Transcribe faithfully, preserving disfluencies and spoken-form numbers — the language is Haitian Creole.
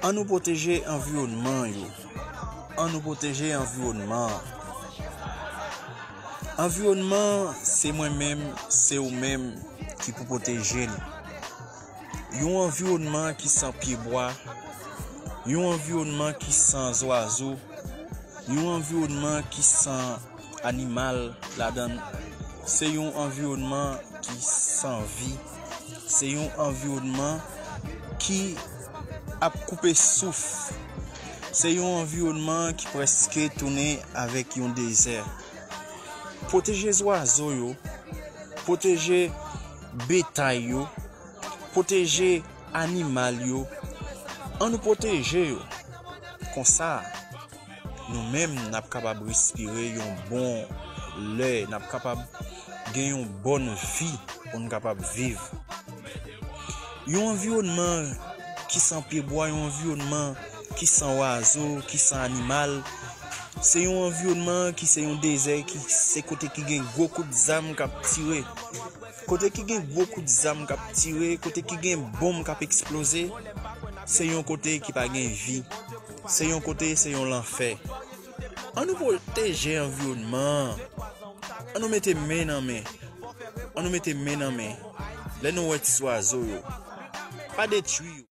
An nou pwoteje anviwònman yo. An nou pwoteje anviwònman an. Anviwònman an, se mwen menm, se ou menm ki pou pwoteje l. Yon anviwònman ki san pyebwa, yon anviwònman ki san zwazo, yon anviwònman ki san animal ladan l, se yon anviwònman ki san vi, se yon anviwònman ki ap koupe souf, se yon anviwònman ki prèske tounen avèk yon dezè. Pwoteje zwazo yo, pwoteje betay yo, pwoteje animal yo. An nou pwoteje yo. Konsa, nou menm n ap kapab respire yon bon lè, n ap kapab gen yon bòn vi pou n kapab viv. Yon anviwònman ki san pyebwa, yon anviwònman ki san wazo, ki san animal, se yon anviwònman ki se yon dezè, ki se kote ki gen gwo kout zam k ap tire. Kote ki gen gwo kout zam k ap tire, kote ki gen bonm k ap eksploze, se yon kote ki pa gen vi. Se yon kote, se yon lanfè. An nou pwoteje anviwònman an. An nou mete men nan men. An nou mete men nan men. Lè nou wè ti zwazo yo, pa detwi yo.